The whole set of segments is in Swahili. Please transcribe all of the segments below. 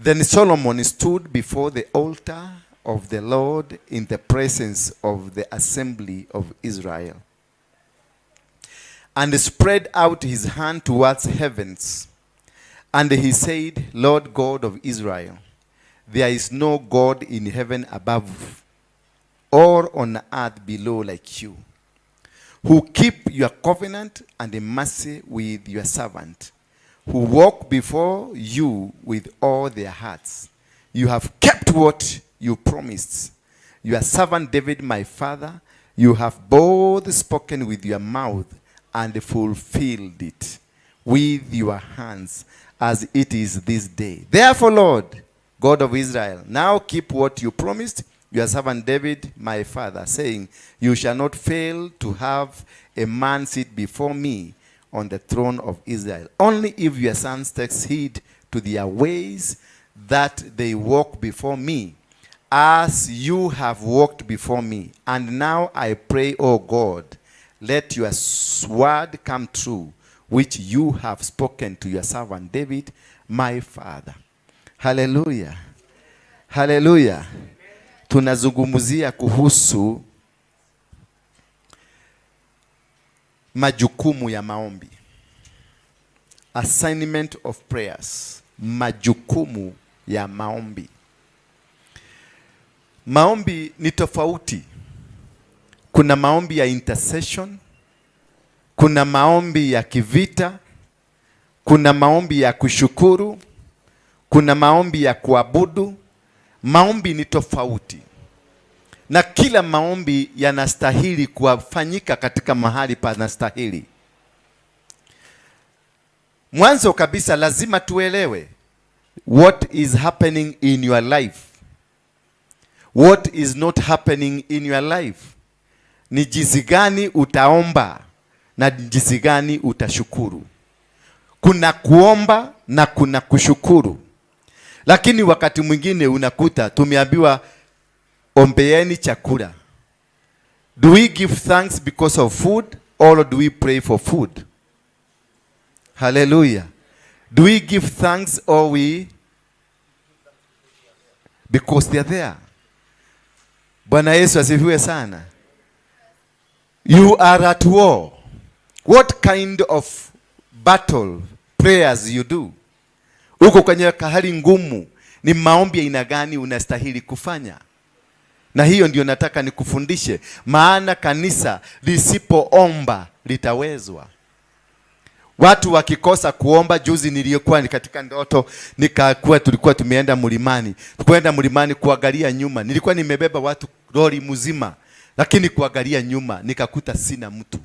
Then Solomon stood before the altar of the Lord in the presence of the assembly of Israel and spread out his hand towards heavens. And he said, "Lord God of Israel, there is no God in heaven above or on earth below like you, who keep your covenant and mercy with your servant, who walk before you with all their hearts. You have kept what you promised your servant David, my father. You have both spoken with your mouth and fulfilled it with your hands, as it is this day. Therefore, Lord, God of Israel, now keep what you promised your servant David, my father, saying, 'You shall not fail to have a man sit before me on the throne of Israel.' Only if your sons take heed to their ways, that they walk before me, as you have walked before me. And now I pray, O God, let your word come true, which you have spoken to your servant David, my father." Haleluya, haleluya. Tunazungumzia kuhusu majukumu ya maombi, assignment of prayers, majukumu ya maombi. Maombi ni tofauti. Kuna maombi ya intercession, kuna maombi ya kivita, kuna maombi ya kushukuru, kuna maombi ya kuabudu. Maombi ni tofauti, na kila maombi yanastahili kufanyika katika mahali panastahili. Mwanzo kabisa lazima tuelewe what is happening in your life, what is not happening in your life. Ni jinsi gani utaomba na jinsi gani utashukuru. Kuna kuomba na kuna kushukuru, lakini wakati mwingine unakuta tumeambiwa ombeeni chakula. Do we give thanks because of food or do we pray for food? Hallelujah. Do we give thanks or we because they are there? Bwana Yesu asifiwe sana. You are at war. What kind of battle prayers you do? Uko kwenye hali ngumu, ni maombi aina gani unastahili kufanya? Na hiyo ndio nataka nikufundishe, maana kanisa lisipoomba litawezwa. Watu wakikosa kuomba. Juzi niliyokuwa ni katika ndoto, nikakuwa tulikuwa tumeenda mlimani, kwenda mlimani kuangalia nyuma, nilikuwa nimebeba watu lori mzima, lakini kuangalia nyuma nikakuta sina mtu.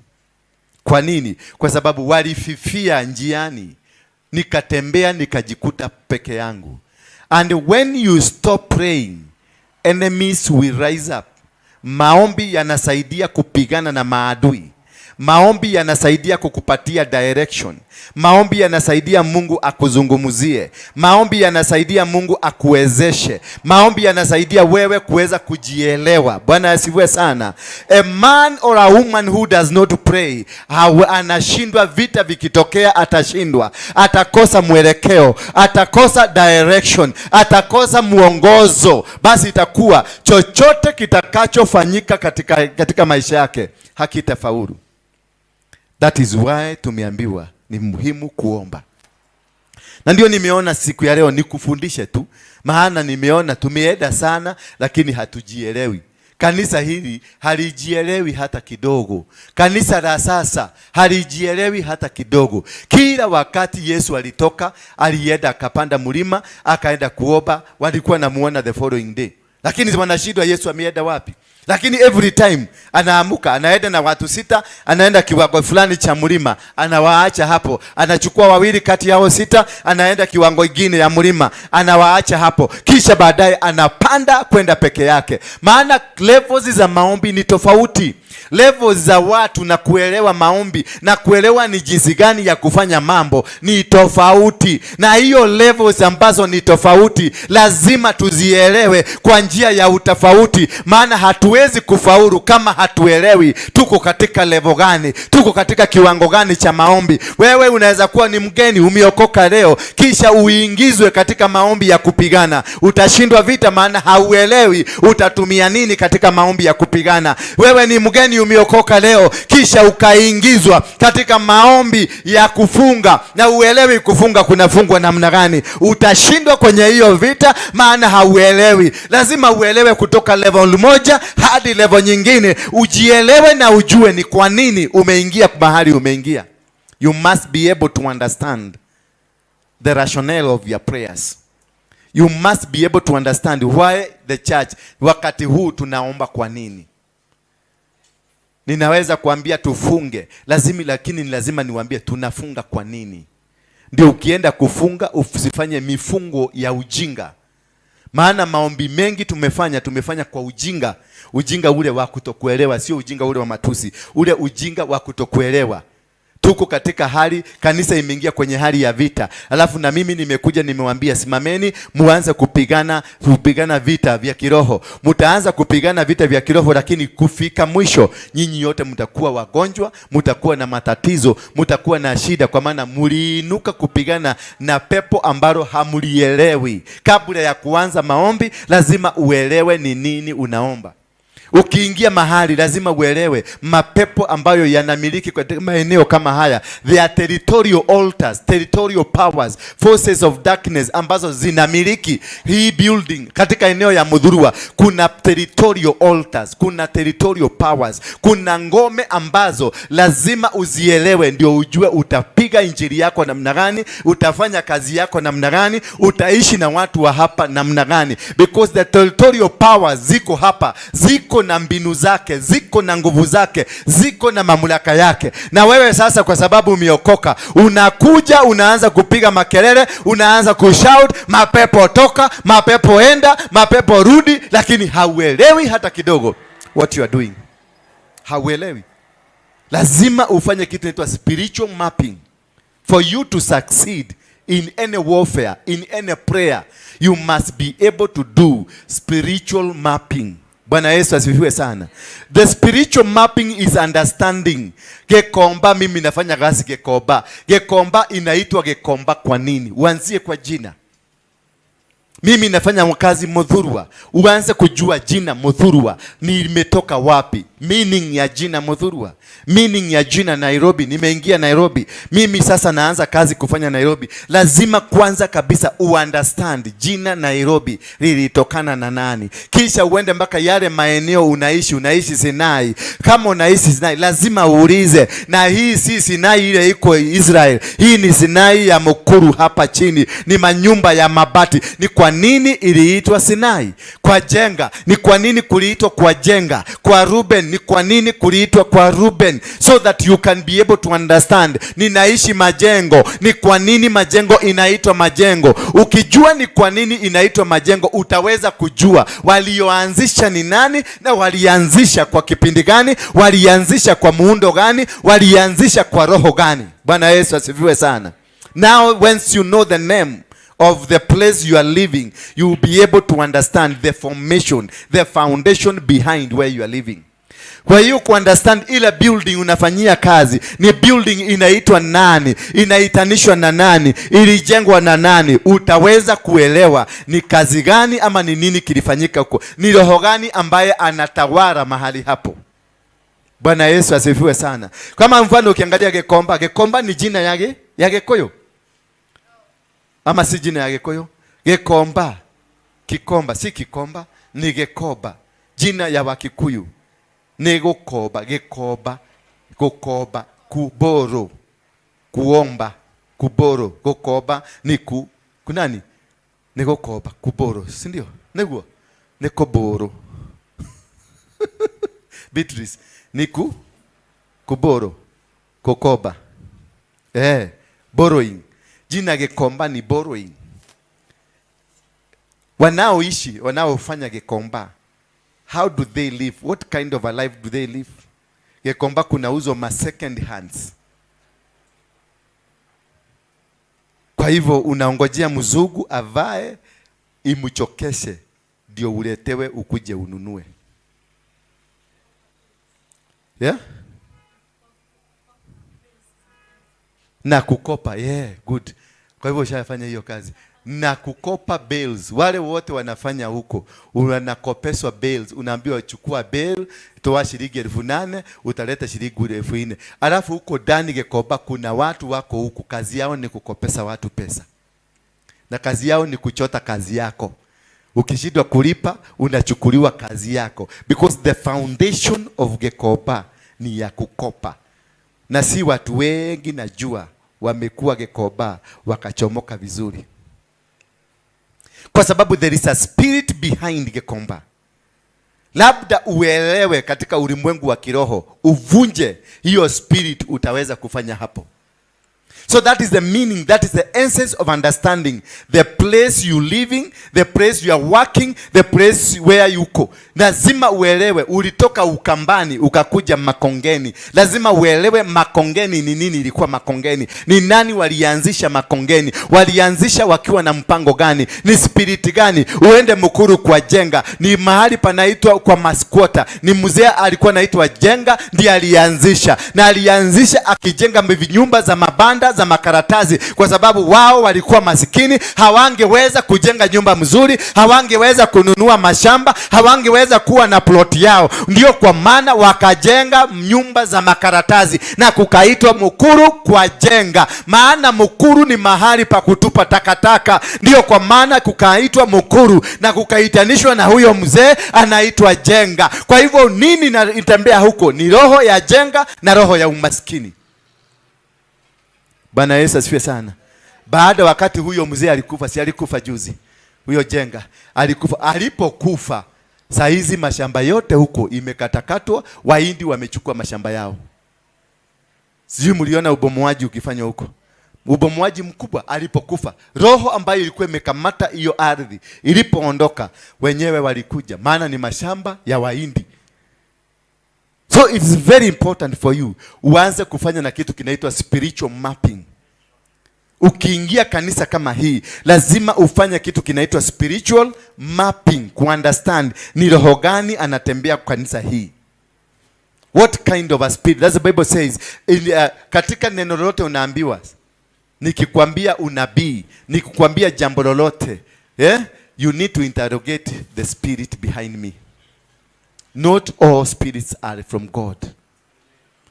Kwa nini? Kwa sababu walififia njiani, nikatembea nikajikuta peke yangu. And when you stop praying, enemies will rise up. Maombi yanasaidia kupigana na maadui. Maombi yanasaidia kukupatia direction. Maombi yanasaidia Mungu akuzungumzie. Maombi yanasaidia Mungu akuwezeshe. Maombi yanasaidia wewe kuweza kujielewa. Bwana asifiwe sana. A man or a woman who does not pray, anashindwa. Vita vikitokea atashindwa, atakosa mwelekeo, atakosa direction, atakosa mwongozo. Basi itakuwa chochote kitakachofanyika katika maisha yake hakitafaulu. That is why tumeambiwa ni muhimu kuomba, na ndio nimeona siku ya leo nikufundishe tu, maana nimeona tumeenda sana, lakini hatujielewi. Kanisa hili halijielewi hata kidogo. Kanisa la sasa halijielewi hata kidogo. Kila wakati Yesu alitoka, alienda akapanda mlima, akaenda kuomba, walikuwa namuona the following day, lakini wanashindwa Yesu ameenda wapi? Lakini every time anaamuka, anaenda na watu 6, anaenda kiwango fulani cha mlima, anawaacha hapo, anachukua wawili kati yao 6, anaenda kiwango kingine ya mlima, anawaacha hapo, kisha baadaye anapanda kwenda peke yake. Maana levels za maombi ni tofauti. Levels za watu na kuelewa maombi na kuelewa ni jinsi gani ya kufanya mambo ni tofauti, na hiyo levels ambazo ni tofauti lazima tuzielewe kwa njia ya utofauti, maana hatuwezi Hatuwezi kufaulu kama hatuelewi tuko katika level gani, tuko katika kiwango gani cha maombi. Wewe unaweza kuwa ni mgeni, umeokoka leo, kisha uingizwe katika maombi ya kupigana, utashindwa vita, maana hauelewi utatumia nini katika maombi ya kupigana. Wewe ni mgeni, umeokoka leo, kisha ukaingizwa katika maombi ya kufunga na uelewi kufunga kunafungwa namna gani, utashindwa kwenye hiyo vita, maana hauelewi. Lazima uelewe kutoka level moja hadi level nyingine, ujielewe na ujue ni kwa nini umeingia mahali umeingia. You must be able to understand the rationale of your prayers. You must be able to understand why the church, wakati huu tunaomba kwa nini. Ninaweza kuambia tufunge, lazima, lakini ni lazima niwaambie tunafunga kwa nini. Ndio ukienda kufunga usifanye mifungo ya ujinga, maana maombi mengi tumefanya kwa ujinga, ujinga ule wa kutokuelewa, sio ujinga ule wa matusi, ule ujinga wa kutokuelewa. Tuko katika hali, kanisa imeingia kwenye hali ya vita, alafu na mimi nimekuja nimewambia, simameni muanze kupigana vita vya kiroho. Mtaanza kupigana vita vya kiroho, lakini kufika mwisho nyinyi yote mtakuwa wagonjwa, mtakuwa na matatizo, mtakuwa na shida, kwa maana muliinuka kupigana na pepo ambalo hamulielewi. Kabla ya kuanza maombi, lazima uelewe ni nini unaomba. Ukiingia mahali lazima uelewe mapepo ambayo yanamiliki katika maeneo kama haya. They are territorial altars, territorial powers, forces of darkness ambazo zinamiliki hii building. Katika eneo ya Muthurwa kuna territorial altars, kuna territorial powers, kuna ngome ambazo lazima uzielewe ndio ujue utapiga injili yako namna gani, utafanya kazi yako namna gani, utaishi na watu wa hapa namna gani, because the territorial powers ziko hapa, ziko na mbinu zake, ziko na nguvu zake, ziko na mamlaka yake. Na wewe sasa, kwa sababu umeokoka, unakuja unaanza kupiga makelele, unaanza kushout, mapepo toka, mapepo enda, mapepo rudi, lakini hauelewi hata kidogo what you are doing, hauelewi. Lazima ufanye kitu inaitwa spiritual mapping for you to succeed in any warfare, in any prayer, you must be able to do spiritual mapping. Bwana Yesu asifiwe sana. The spiritual mapping is understanding. Gikomba, mimi nafanya kazi Gikomba. Gikomba inaitwa Gikomba kwa nini? Uanzie kwa jina. Mimi nafanya kazi Muthurwa, uanze kujua jina Muthurwa nimetoka wapi, meaning ya jina Muthurwa, meaning ya jina Nairobi. Nimeingia Nairobi, mimi sasa naanza kazi kufanya Nairobi. Lazima kwanza kabisa uunderstand jina Nairobi lilitokana na nani, kisha uende mpaka yale maeneo unaishi. Unaishi Sinai, kama unaishi Sinai lazima uulize, na hii si Sinai ile iko Israel, hii ni Sinai ya Mukuru hapa chini, ni manyumba ya mabati. Ni kwa nini iliitwa Sinai? Kwa Jenga, ni kwa nini kuliitwa kwa Jenga? Kwa Ruben, ni kwa nini kuliitwa kwa Ruben? So that you can be able to understand. Ninaishi Majengo, ni kwa nini Majengo inaitwa Majengo? Ukijua ni kwa nini inaitwa Majengo, utaweza kujua walioanzisha ni nani na walianzisha kwa kipindi gani, walianzisha kwa muundo gani, walianzisha kwa roho gani. Bwana Yesu asifiwe sana. Now once you know the name of the place you are living, you will be able to understand the formation, the foundation behind where you are living. Kwa hiyo kuunderstand ile building unafanyia kazi ni building inaitwa nani, inaitanishwa na nani, ilijengwa na nani, utaweza kuelewa ni kazi gani ama ni nini kilifanyika huko, ni roho gani ambaye anatawala mahali hapo. Bwana Yesu asifiwe sana. Kama mfano ukiangalia Gikomba, Gikomba ni jina ya Gikuyu ama si jina ya Gikuyu? Gikomba, Kikomba, si Kikomba, ni Gikomba, jina ya Wakikuyu ni gukomba. Gikomba, gukomba, kuborrow, kuomba, kuborrow. Gukomba ni ku kunani? Ni gukomba, kuborrow, si ndio? Niguo ni kuborrow. Beatrice, ni kuborrow, kukoba, borrowing. Jina Gikomba ni borrowing. Wanaoishi, wanaofanya Gikomba, how do they live? What kind of a life do they live? Gikomba kunauzwa ma second hands. Kwa hivyo unaongojea mzungu avae imchokeshe ndio uletewe ukuje ununue. Yeah? Na kukopa. Yeah, good. Kwa hivyo ushafanya hiyo kazi. Na kukopa bales. Wale wote wanafanya huko, unakopeswa bales, unaambiwa chukua bale, toa shilingi 8,000, utaleta shilingi 4,000. Alafu huko ndani Gikomba kuna watu wako huku, kazi yao ni kukopesa watu pesa. Na kazi yao ni kuchota kazi yako. Ukishindwa kulipa, unachukuliwa kazi yako. Because the foundation of Gikomba ni ya kukopa. Na si watu wengi najua wamekuwa Gikomba wakachomoka vizuri. Kwa sababu there is a spirit behind Gikomba. Labda uelewe katika ulimwengu wa kiroho, uvunje hiyo spirit, utaweza kufanya hapo. So that is the meaning, that is the essence of understanding the place you living, the place you are working, the place where you go. Lazima uelewe ulitoka Ukambani ukakuja Makongeni. Lazima uelewe Makongeni ni nini, ilikuwa Makongeni. Ni nani walianzisha Makongeni? Walianzisha wakiwa na mpango gani? Ni spirit gani? Uende Mukuru kwa Jenga, ni mahali panaitwa kwa masquatter. Ni mzee alikuwa anaitwa Jenga ndiye alianzisha. Na alianzisha akijenga nyumba za mabanda za makaratasi, kwa sababu wao walikuwa masikini, hawangeweza kujenga nyumba mzuri, hawangeweza kununua mashamba, hawangeweza kuwa na plot yao. Ndio kwa maana wakajenga nyumba za makaratasi na kukaitwa Mukuru kwa Jenga, maana Mukuru ni mahali pa kutupa takataka. Ndio kwa maana kukaitwa Mukuru na kukaitanishwa na huyo mzee anaitwa Jenga. Kwa hivyo nini inatembea huko? Ni roho ya Jenga na roho ya umaskini. Bwana Yesu asifiwe sana. Baada wakati huyo mzee alikufa, si alikufa juzi? Huyo Jenga alikufa. Alipokufa, saa hizi mashamba yote huko imekatakatwa, Wahindi wamechukua mashamba yao. Sijui mliona ubomoaji ukifanywa huko. Ubomoaji mkubwa alipokufa. Roho ambayo ilikuwa imekamata hiyo ardhi ilipoondoka, wenyewe walikuja, maana ni mashamba ya Wahindi. So it's very important for you uanze kufanya na kitu kinaitwa spiritual mapping. Ukiingia kanisa kama hii, lazima ufanye kitu kinaitwa spiritual mapping, kuunderstand ni roho gani anatembea kanisa hii. What kind of a spirit? That's the Bible says. Katika neno lolote unaambiwa, nikikwambia unabii, nikikwambia jambo lolote, yeah? You need to interrogate the spirit behind me. Not all spirits are from God.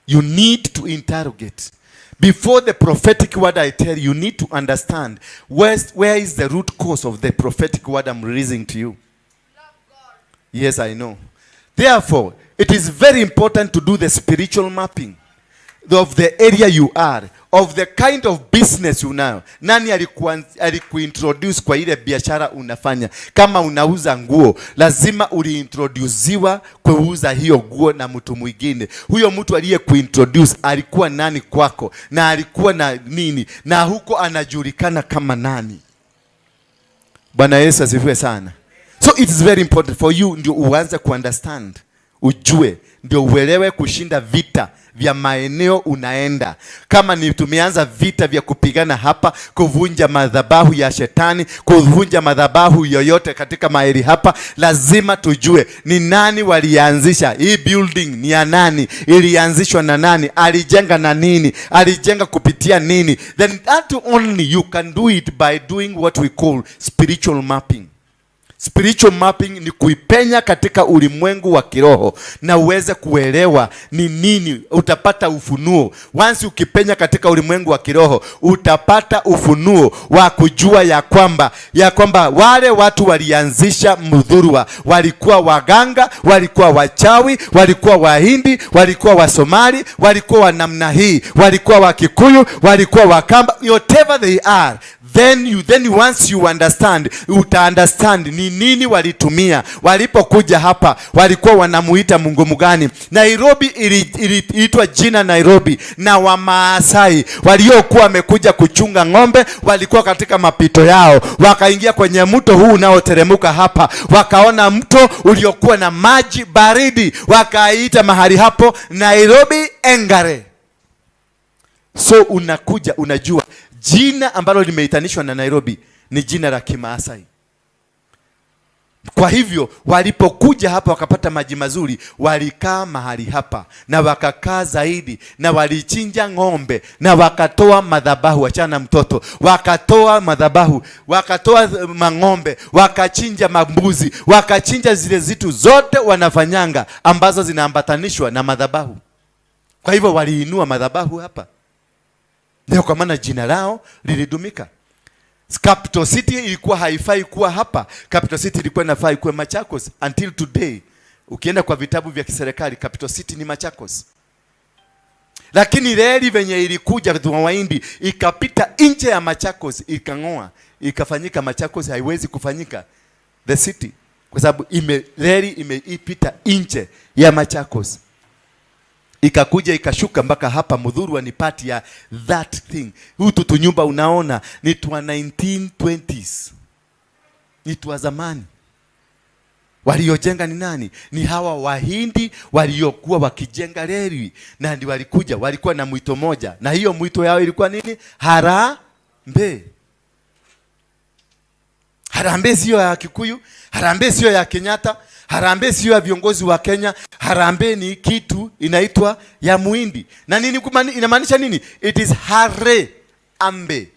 You need to interrogate. Before the prophetic word I tell you, you need to understand where is the root cause of the prophetic word I'm releasing to you. Yes, I know. Therefore, it is very important to do the spiritual mapping of the area you are, of the kind of business you know. Nani alikuintroduce kwa ile biashara unafanya? Kama unauza nguo, lazima uliintroduciwa kuuza hiyo nguo na mtu mwingine. Huyo mtu aliyekuintroduce alikuwa nani kwako, na alikuwa na nini, na huko anajulikana kama nani? Bwana Yesu asifiwe sana. So it is very important for you ndio uanze kuunderstand, ujue, ndio uelewe kushinda vita vya maeneo unaenda. Kama ni tumeanza vita vya kupigana hapa, kuvunja madhabahu ya shetani, kuvunja madhabahu yoyote katika mahali hapa, lazima tujue ni nani walianzisha hii building, ni ya nani, ilianzishwa na nani, alijenga na nini, alijenga kupitia nini. Then that only you can do it by doing what we call spiritual mapping. Spiritual mapping ni kuipenya katika ulimwengu wa kiroho na uweze kuelewa ni nini, utapata ufunuo. Once ukipenya katika ulimwengu wa kiroho, utapata ufunuo wa kujua ya kwamba wale watu walianzisha Muthurwa walikuwa waganga, walikuwa wachawi, walikuwa Wahindi, walikuwa Wasomali, walikuwa wa namna hii, walikuwa Wakikuyu, walikuwa Wakamba, whatever they are. Then once you understand, uta understand ni nini walitumia walipokuja hapa, walikuwa wanamuita Mungu mgani. Nairobi iliitwa jina Nairobi na Wamaasai waliokuwa wamekuja kuchunga ng'ombe, walikuwa katika mapito yao, wakaingia kwenye mto huu unaoteremuka hapa, wakaona mto uliokuwa na maji baridi, wakaita mahali hapo Nairobi Engare. So unakuja unajua jina ambalo limeitanishwa na Nairobi ni jina la Kimaasai. Kwa hivyo walipokuja hapa wakapata maji mazuri, walikaa mahali hapa na wakakaa zaidi, na walichinja ng'ombe na wakatoa madhabahu. Achana na mtoto, wakatoa madhabahu, wakatoa mang'ombe, wakachinja mambuzi, wakachinja zile zitu zote wanafanyanga ambazo zinaambatanishwa na madhabahu. Kwa hivyo waliinua madhabahu hapa, ndio kwa maana jina lao lilidumika. Capital City ilikuwa haifai kuwa hapa. Capital City ilikuwa inafai kuwa Machakos until today. Ukienda kwa vitabu vya kiserikali, Capital City ni Machakos. Lakini reli venye ilikuja kwa Wahindi ikapita nje ya Machakos, ikang'oa, ikafanyika Machakos haiwezi kufanyika the city kwa sababu reli imeipita nje ya Machakos, ikakuja ikashuka mpaka hapa Muthurwa. Ni part ya that thing. Hutu tunyumba unaona ni twa 1920s, ni twa zamani. Waliojenga ni nani? Ni hawa Wahindi waliokuwa wakijenga reli, na ndio walikuja, walikuwa na mwito moja, na hiyo mwito yao ilikuwa nini? Harambee. Harambee sio ya Kikuyu, harambee sio ya Kenyatta, harambee sio ya viongozi wa Kenya. Harambee ni kitu inaitwa ya Muhindi. Na nini inamaanisha nini? It is Hare Ambe.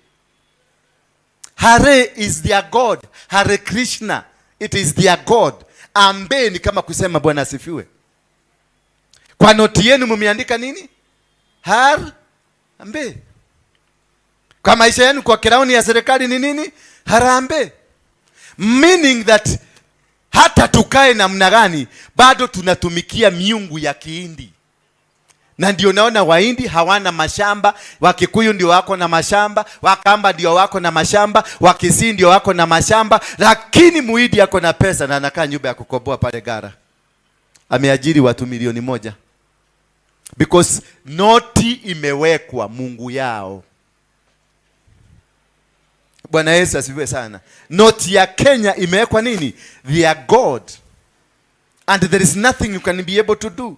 Hare is their god. Hare Krishna. It is their god. Ambe ni kama kusema Bwana asifiwe. Kwa noti yenu mumeandika nini? Har Ambe. Kwa maisha yenu, kwa crown ya serikali ni nini? Harambee. Meaning that hata tukae namna gani bado tunatumikia miungu ya Kihindi. Na ndio naona Wahindi hawana mashamba, Wakikuyu ndio wako na mashamba, Wakamba ndio wako na mashamba, Wakisii ndio wako na mashamba, lakini Muhindi ako na pesa na anakaa nyumba ya kukomboa pale Gara. Ameajiri watu 1 milioni, because noti imewekwa mungu yao. Bwana Yesu asifiwe sana. Noti ya Kenya imewekwa nini? Their God. And there is nothing you can be able to do.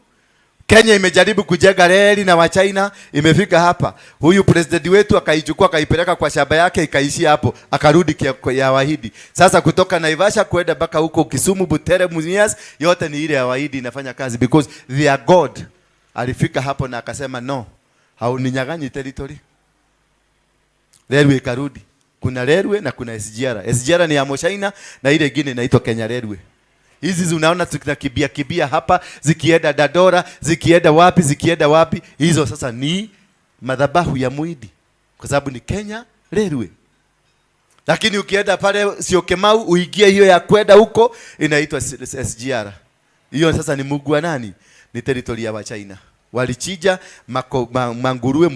Kenya imejaribu kujenga reli na Wachina, imefika hapa. Huyu president wetu akaichukua, akaipeleka kwa shamba yake, ikaishia hapo, akarudi ya Wahindi. Sasa kutoka Naivasha kwenda mpaka huko Kisumu, Butere, Mumias, yote ni ile ya Wahindi inafanya kazi because their God alifika hapo na akasema, "No, hauninyang'anyi territory." Railway ikarudi. Kuna railway na kuna SGR. SGR ni ya Mchina na ile ingine inaitwa Kenya Railway. Hizi unaona tunakimbia kibia hapa, zikienda Dandora, zikienda wapi, zikienda wapi, hizo sasa ni madhabahu ya Muhindi kwa sababu ni Kenya Railway. Lakini ukienda pale Syokimau uingie hiyo ya kwenda huko inaitwa SGR. Hiyo sasa ni Mungu wa nani? Ni territory ya Wachina. Walichinja manguruwe,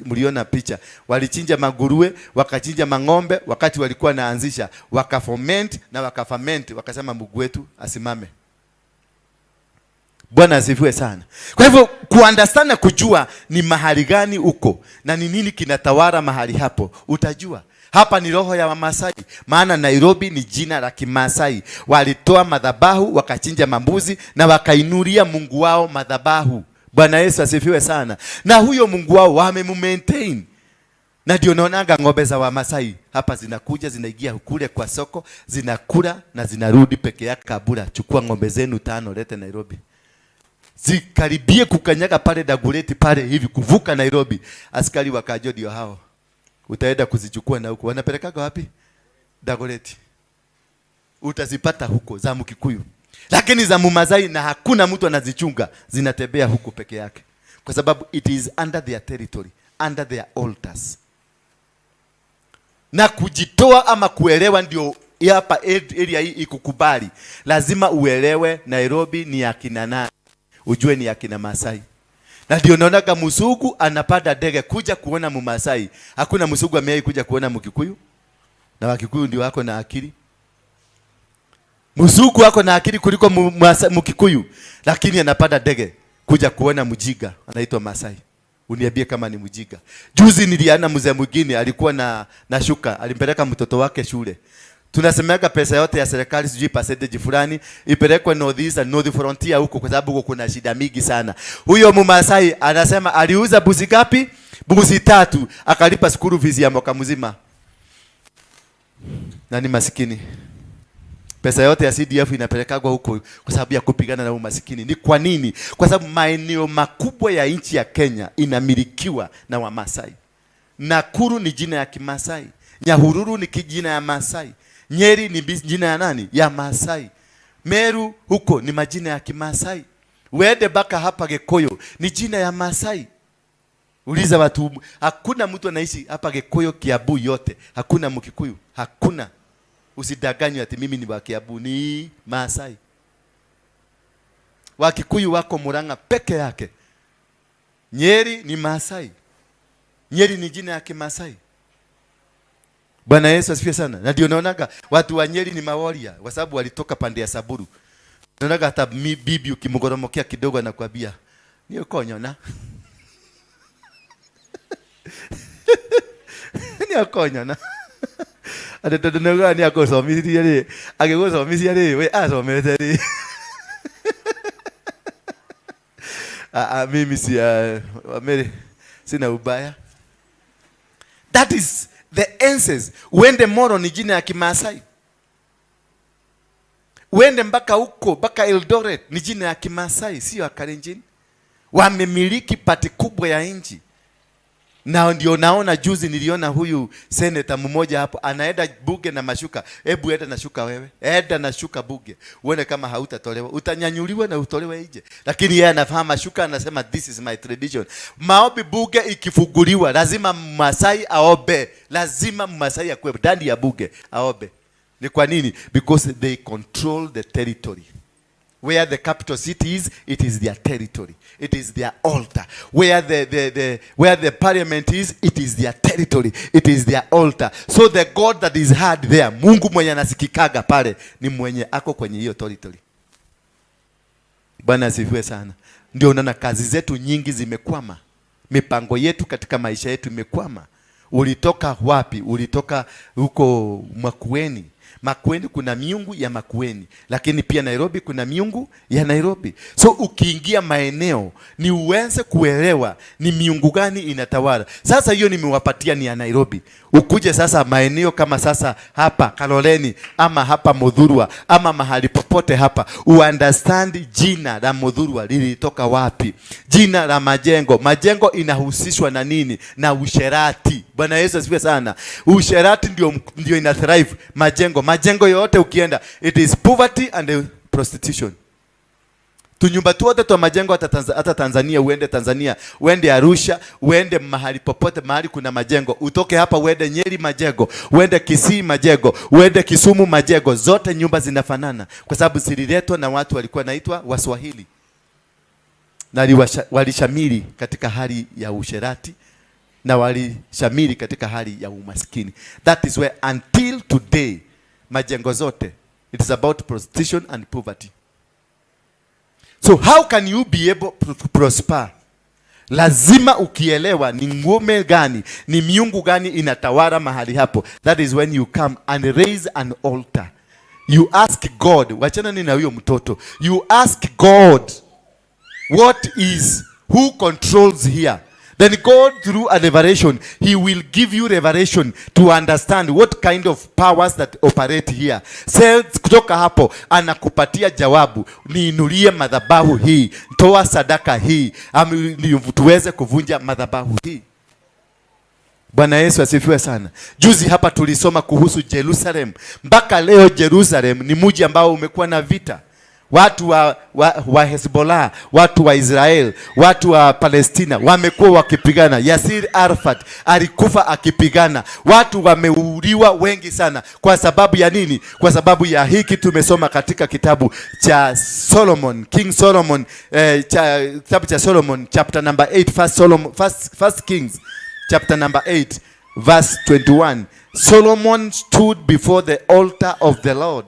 mliona picha. Walichinja manguruwe, wakachinja mang'ombe wakati walikuwa naanzisha, wakafoment na wakaferment, wakasema Mungu wetu asimame. Bwana asifiwe sana. Kwa hivyo kuunderstand na kujua ni mahali gani uko na ni nini kinatawala mahali hapo, utajua. Hapa ni roho ya Wamasai, maana Nairobi ni jina la Kimasai. Walitoa madhabahu, wakachinja mambuzi na wakainulia Mungu wao madhabahu. Bwana Yesu asifiwe sana. Na huyo Mungu wao wamemumaintain. Na ndio naonanga ng'ombe za Wamasai hapa zinakuja, zinaingia kule kwa soko, zinakula na zinarudi peke yake kabura. Chukua ng'ombe zenu tano, lete Nairobi, zikaribie kukanyaga pale Dagoretti pale hivi kuvuka Nairobi, askari wakajo ndio hao, utaenda kuzichukua na huko wanapelekaga wapi? Dagoretti, utazipata huko za Mkikuyu, lakini za Mumasai na hakuna mtu anazichunga, zinatembea huko peke yake, kwa sababu it is under their territory, under their altars. Na kujitoa ama kuelewa ndio hapa area hii ikukubali, lazima uelewe Nairobi ni ya kina nani, ujue ni ya kina Masai. Na ndio naonaga mzungu anapanda ndege kuja kuona Mumasai. Hakuna mzungu amewahi kuja kuona Mkikuyu, na Wakikuyu ndio wako na akili. Mzungu ako na akili kuliko Mkikuyu, lakini anapanda ndege kuja kuona mjiga anaitwa Masai. Uniambie kama ni mjiga. Juzi niliana mzee mwingine alikuwa na shuka, alimpeleka mtoto wake shule. Tunasemaga pesa yote ya serikali, sijui percentage fulani ipelekwe North East and North Frontier huko, kwa sababu huko kuna shida mingi sana. Huyo Mumasai anasema aliuza buzi ngapi? Buzi tatu, akalipa school fees ya mwaka mzima. Na ni masikini. Pesa yote ya CDF inapelekagwa huko kwa sababu ya kupigana na umasikini. Ni kwa nini? Kwa sababu maeneo makubwa ya nchi ya Kenya inamilikiwa na Wamasai. Nakuru ni jina ya Kimasai, Nyahururu ni jina ya Masai, Nyeri ni jina ya nani? Ya Masai. Meru huko ni majina ya Kimasai. Uende mpaka hapa Gikuyu ni jina ya Masai. Uliza watu, hakuna mtu anaishi hapa Gikuyu Kiambu yote, hakuna Mkikuyu, hakuna. Usidanganywe ati mimi ni wa Kiambu, ni Masai. Wakikuyu wako Murang'a peke yake. Nyeri ni Masai. Nyeri ni jina ya Kimasai. Bwana Yesu asifiwe sana. Na ndio naonaga watu wa Nyeri ni mawarrior kwa sababu walitoka pande ya Samburu. Naonaga hata bibi ukimgoromokea kidogo anakuambia ni ukonyona. Ni ukonyona. Ati tondu nĩaugaga nĩ akũcomithirie rĩ, agĩgũcomithia rĩ, we acomete rĩ. Mimi si Mary, sina ubaya. That is the ancestors. Uende Moro ni jina ya Kimasai. Uende mpaka huko mpaka Eldoret ni jina ya Kimasai, sio ya Kalenjin. Wamemiliki part kubwa ya nchi. Na ndio naona juzi niliona huyu seneta mmoja hapo anaenda bunge na mashuka. Hebu enda na shuka wewe. Enda na shuka bunge. Uone kama hautatolewa. Utanyanyuliwa na utolewe nje. Lakini yeye anafahamu mashuka, anasema this is my tradition. Maombi bunge ikifunguliwa lazima Masai aombe. Lazima Masai akuwe ndani ya bunge aombe. Ni kwa nini? Because they control the territory. Where the capital city is, it is their territory. It is their altar. Where the parliament is, it is their territory. It is their altar. So the God that is heard there, Mungu mwenye anasikikaga pale, ni mwenye ako kwenye hiyo territory. Bwana asifiwe sana. Ndio unaona kazi zetu nyingi zimekwama. Mipango yetu katika maisha yetu imekwama. Ulitoka wapi? Ulitoka huko Makueni. Makueni kuna miungu ya Makueni, lakini pia Nairobi kuna miungu ya Nairobi. So ukiingia maeneo ni uweze kuelewa ni miungu gani inatawala. Sasa hiyo nimewapatia ni ya Nairobi. Ukuje sasa maeneo kama sasa hapa Kaloleni ama hapa Muthurwa ama mahali popote hapa, uunderstand jina la Muthurwa lilitoka wapi, jina la majengo. Majengo inahusishwa na nini? Na usherati. Bwana Yesu asifiwe sana. Usherati ndio ina thrive majengo. Majengo yote ukienda, it is poverty and prostitution. Tunyumba tuote twa majengo hata Tanzania, uende Tanzania, uende Arusha, uende mahali popote mahali kuna majengo, utoke hapa uende Nyeri majengo, uende Kisii majengo, uende Kisumu majengo, zote nyumba zinafanana kwa sababu zililetwa na watu walikuwa naitwa Waswahili. Na walishamiri katika hali ya usherati na walishamiri katika hali ya umaskini. That is where until today majengo zote it is about prostitution and poverty. So how can you be able to prosper? Lazima ukielewa ni ngome gani, ni miungu gani inatawala mahali hapo. That is when you come and raise an altar. You ask God, wachana ni na huyo mtoto. You ask God, who controls here? Then God, through a revelation, he will give you revelation to understand what kind of powers that operate here. Sales, kutoka hapo, anakupatia jawabu. Niinulie madhabahu hii, toa sadaka hii, tuweze kuvunja madhabahu hii. Bwana Yesu asifiwe sana. Juzi hapa tulisoma kuhusu Jerusalem. Mpaka leo Jerusalem ni mji ambao umekuwa na vita. Watu wa Hezbollah, watu wa Israel, watu wa Palestina wamekuwa wakipigana. Yasir Arafat alikufa akipigana. Watu wameuliwa wengi sana. Kwa sababu ya nini? Kwa sababu ya hiki tumesoma katika kitabu cha Solomon, King Solomon, kitabu cha Solomon chapter number 8, first Solomon, first Kings chapter number 8 verse 21. Solomon stood before the altar of the Lord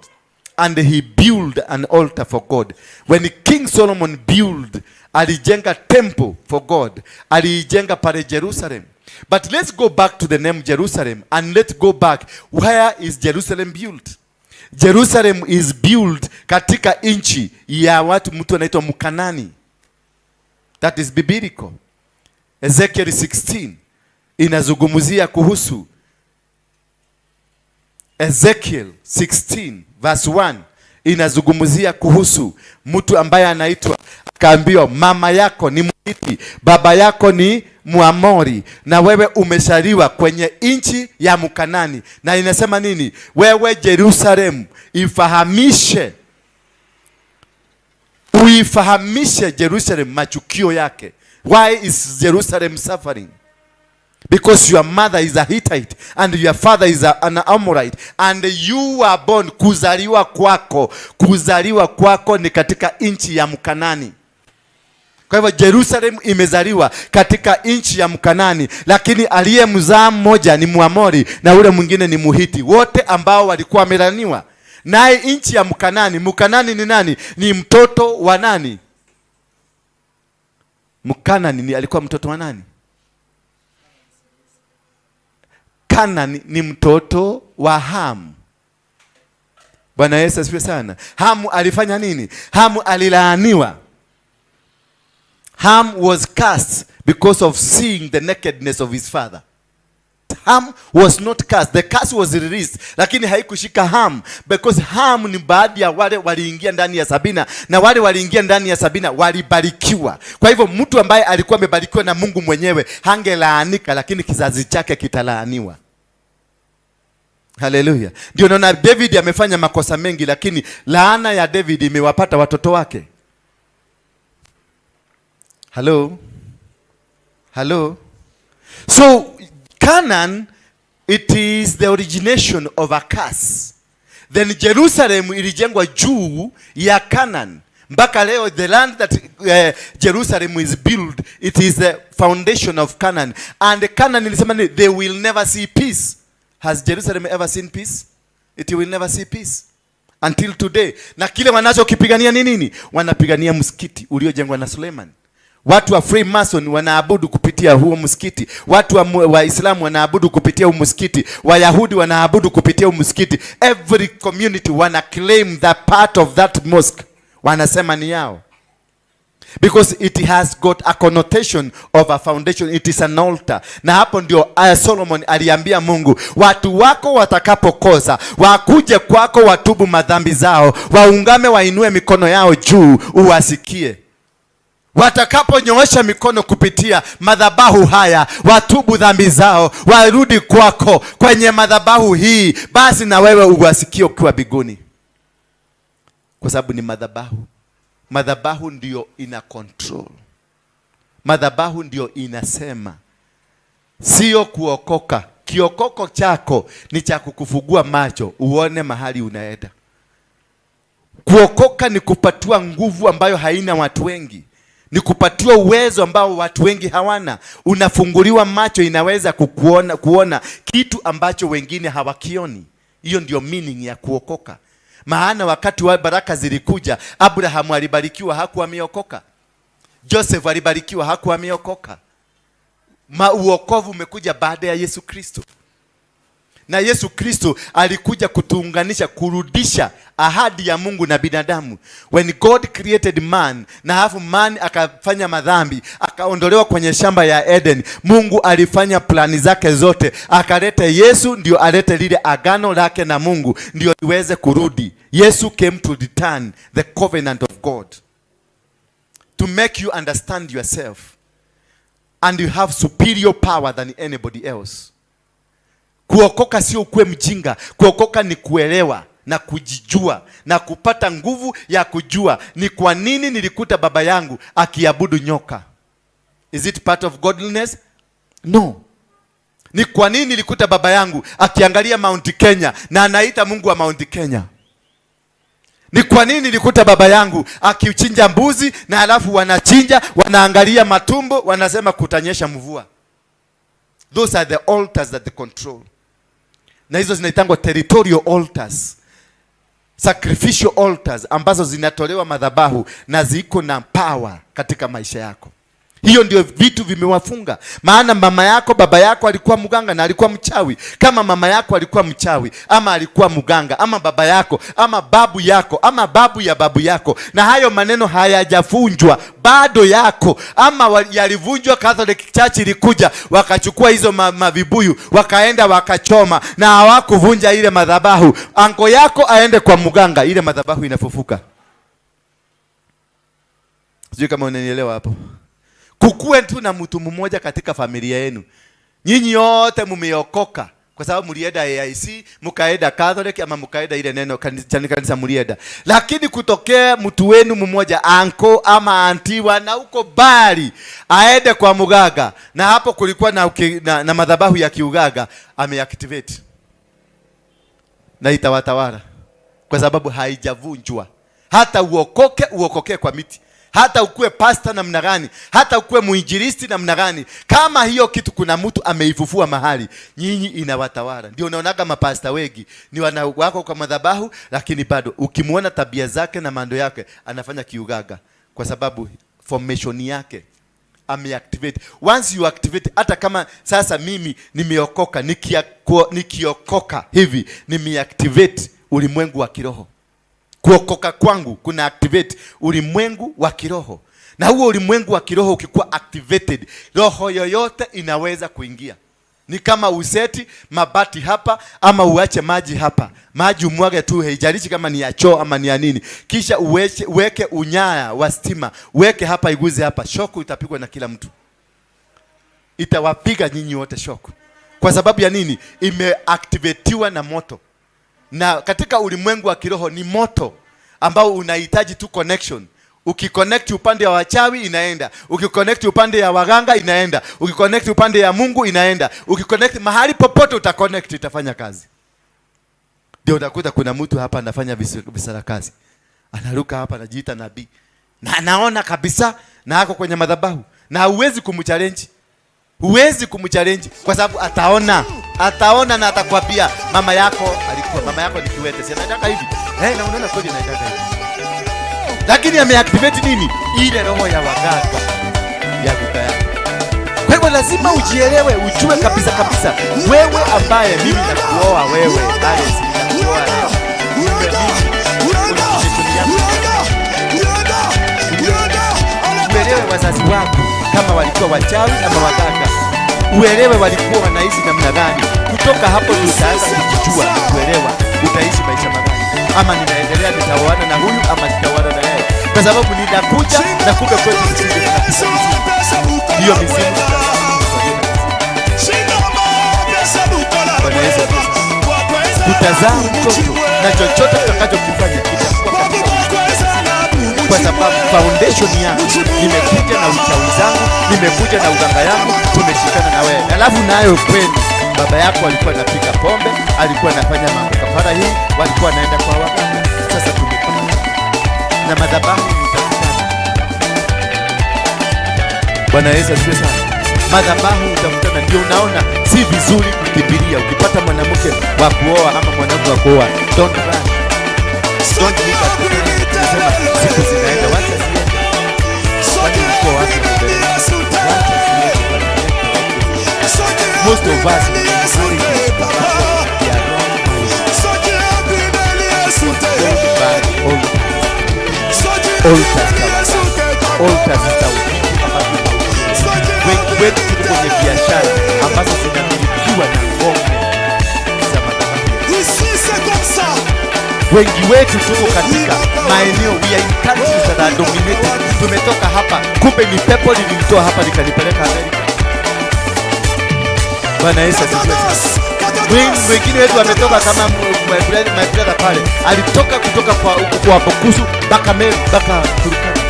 and he built an altar for God. When King Solomon built, alijenga temple for God. Alijenga pale Jerusalem. But let's go back to the name Jerusalem and let's go back. Where is Jerusalem built? Jerusalem is built katika nchi ya watu, mtu anaitwa Mkanani. That is biblical. Ezekiel 16 inazungumzia kuhusu Ezekiel 16 verse 1 inazungumzia kuhusu mtu ambaye anaitwa, akaambiwa, "Mama yako ni Mhiti, baba yako ni Muamori, na wewe umezaliwa kwenye nchi ya Mkanani." Na inasema nini? "Wewe Jerusalemu, ifahamishe, uifahamishe Jerusalem machukio yake." Why is Jerusalem suffering? Because your mother is a Hittite and your father is an Amorite and you were born, kuzaliwa kwako ni katika nchi ya Mkanani. Kwa hivyo Jerusalem imezaliwa katika nchi ya Mkanani, lakini aliyemzaa mmoja ni Muamori na ule mwingine ni Muhiti, wote ambao walikuwa wamelaniwa. Naye nchi ya Mkanani, Mkanani ni nani? Ni mtoto wa nani? Mkanani ni alikuwa mtoto wa nani? Kanani ni mtoto wa Hamu. Bwana Yesu asifiwe sana. Hamu alifanya nini? Hamu alilaaniwa. Ham was cursed because of seeing the nakedness of his father. Ham was not cursed. The curse was released, lakini haikushika Ham because Ham ni baadhi ya wale waliingia ndani ya safina, na wale waliingia ndani ya safina walibarikiwa. Kwa hivyo mtu ambaye alikuwa amebarikiwa na Mungu mwenyewe hangelaanika, lakini kizazi chake kitalaaniwa. Haleluya! Ndio naona David amefanya makosa mengi, lakini laana ya David imewapata watoto wake. Hello? Hello? So Canaan, it is the origination of a curse. Then Jerusalem ilijengwa juu ya Canaan. Mpaka leo the land that Jerusalem is built, it is the foundation of Canaan. And Canaan ilisema ni they will never see peace. Has Jerusalem ever seen peace? It will never see peace until today. Na kile wanachokipigania ni nini? Wanapigania msikiti uliojengwa na Suleiman. Watu wa Freemason wanaabudu kupitia huo msikiti. Watu wa Waislamu wanaabudu kupitia huo msikiti. Wayahudi wanaabudu kupitia huo msikiti. Every community wana claim that part of that mosque, wanasema ni yao because it has got a connotation of a foundation. It is an altar. Na hapo ndio Solomon aliambia Mungu, "Watu wako watakapokosa, wakuje kwako, watubu madhambi zao, waungame, wainue mikono yao juu, uwasikie. Watakaponyoosha mikono kupitia madhabahu haya, watubu dhambi zao, warudi kwako kwenye madhabahu hii, basi na wewe uwasikie ukiwa mbinguni," kwa sababu ni madhabahu. Madhabahu ndio ina control, madhabahu ndio inasema, sio kuokoka. Kiokoko chako ni cha kukufungua macho uone mahali unaenda. Kuokoka ni kupatiwa nguvu ambayo haina watu wengi, ni kupatiwa uwezo ambao watu wengi hawana. Unafunguliwa macho, inaweza kukuona, kuona kitu ambacho wengine hawakioni. Hiyo ndio meaning ya kuokoka. Maana wakati wa baraka zilikuja, Abrahamu alibarikiwa, hakuwa ameokoka. Joseph alibarikiwa, hakuwa ameokoka. Uokovu umekuja baada ya Yesu Kristo, na Yesu Kristo alikuja kutuunganisha, kurudisha ahadi ya Mungu na binadamu. When God created man, na halafu man akafanya madhambi, akaondolewa kwenye shamba ya Eden, Mungu alifanya plani zake zote, akaleta Yesu ndio alete lile agano lake na Mungu ndio iweze kurudi. Yesu came to return the covenant of God to make you understand yourself and you have superior power than anybody else. Kuokoka sio ukuwe mjinga. Kuokoka ni kuelewa na kujijua na kupata nguvu ya kujua ni kwa nini nilikuta baba yangu akiabudu nyoka. Is it part of godliness? No. Ni kwa nini nilikuta baba yangu akiangalia Mount Kenya na anaita Mungu wa Mount Kenya? Ni kwa nini nilikuta baba yangu akichinja mbuzi na halafu wanachinja, wanaangalia matumbo, wanasema kutanyesha mvua? Those are the altars that they control. Na hizo zinaitangwa territorial altars, sacrificial altars ambazo zinatolewa madhabahu na ziko na power katika maisha yako. Hiyo ndio vitu vimewafunga. Maana mama yako, baba yako alikuwa mganga na alikuwa mchawi. Kama mama yako alikuwa mchawi ama alikuwa mganga, ama baba yako ama babu yako ama babu ya babu yako, na hayo maneno hayajavunjwa bado yako, ama yalivunjwa. Catholic Church ilikuja wakachukua hizo mavibuyu wakaenda wakachoma, na hawakuvunja ile madhabahu. Uncle yako aende kwa mganga, ile madhabahu inafufuka. Sijui kama unanielewa hapo. Kukuwe tu na mtu mmoja katika familia yenu, nyinyi yote mumeokoka kwa sababu mlienda AIC, mkaenda Catholic ama mkaenda ile neno kanisa mlienda, lakini kutokea mtu wenu mmoja, uncle ama auntie na huko bali aende kwa muganga, na hapo kulikuwa na madhabahu ya kiuganga, ameactivate na itawatawala kwa sababu haijavunjwa. Hata uokoke, uokoke kwa miti, hata ukuwe pasta namna gani, hata ukuwe muinjilisti namna gani, kama hiyo kitu kuna mtu ameifufua mahali, nyinyi inawatawala. Ndio unaonaga mapasta wengi ni wana wako kwa madhabahu, lakini bado ukimwona tabia zake na mando yake anafanya kiugaga, kwa sababu formation yake ameactivate. Once you activate, hata kama sasa mimi nimeokoka, nikiokoka hivi nimeactivate ulimwengu wa kiroho. Kuokoka kwangu kuna activate ulimwengu wa kiroho, na huo ulimwengu wa kiroho ukikuwa activated, roho yoyote inaweza kuingia. Ni kama useti mabati hapa ama uache maji hapa, maji umwage tu, haijalishi kama ni ya choo ama ni ya nini, kisha uweke unyaya wa stima, uweke hapa, iguze hapa, shock itapigwa na kila mtu, itawapiga nyinyi wote shock. Kwa sababu ya nini? Imeactivatiwa na moto, na katika ulimwengu wa kiroho ni moto ambao unahitaji tu connection. Ukiconnect upande wa wachawi inaenda, ukiconnect upande ya waganga inaenda, ukiconnect upande ya Mungu inaenda, ukiconnect mahali popote utaconnect itafanya kazi. Ndio utakuta kuna mtu hapa anafanya visarakasi, anaruka hapa, anajiita nabii na anaona kabisa, na ako kwenye madhabahu, na huwezi kumchallenge, huwezi kumchallenge kwa sababu ataona, ataona na atakwambia mama yako alikuwa, mama yako ni kiwete, si anataka hivi eh, na unaona kweli anataka hivi, lakini ameactivate nini? Ile roho ya waganga ya guka yako. Kwa hivyo lazima ujielewe, ujue kabisa kabisa, wewe ambaye mimi nakuoa wewe, Alex, nakuoa leo. Mimi, uelewe wazazi wako kama walikuwa wachawi ama waganga, uelewe walikuwa wanaishi namna gani. Kutoka hapo ndio utaanza kujijua na kuelewa utaishi maisha magani, ama ninaendelea nitaoana na huyu ama nitaoana na yeye, kwa sababu ninakuja na kumbe kwetu sisi ndio tunapika mizimu. Hiyo mizimu. Bwana Yesu asifiwe. Tutazaa mtoto na chochote tutakachokifanya kitakuwa katika, kwa sababu foundation yangu nimekuja na uchawi zangu, nimekuja na uganga yangu, tumeshikana na wewe. Alafu nayo kwenu baba yako alikuwa anapiga pombe, alikuwa anafanya mambo kafara hii, walikuwa wanaenda kwa waganga. Sasa tumekuja na madhabahu utakutana. Bwana Yesu asifiwe sana. Madhabahu utakutana, ndio unaona si vizuri kukimbilia. Ukipata mwanamke wa kuoa ama mwanaume wa kuoa, don't rush. Don't look at the time. Unasema siku zinaenda, wacha ziende. Kwani ulikuwa wapi mbele? Wacha ziende. Most of us, we encourage they are wrong by altars. Altars za waganga, altars za vitu ambavyo hauelewi. Wengi wetu tuko kwenye biashara ambazo zinamilikiwa na ngome za madhabahu. Wengi wetu tuko katika maeneo, we are in countries that are dominated. Tumetoka hapa, kumbe ni pepo lilinitoa hapa likanipeleka Amerika. Bwana Yesu asifiwe sana. Wengine wetu wametoka kama my brother pale alitoka kutoka kwa Bukusu mpaka Meru mpaka Turkana.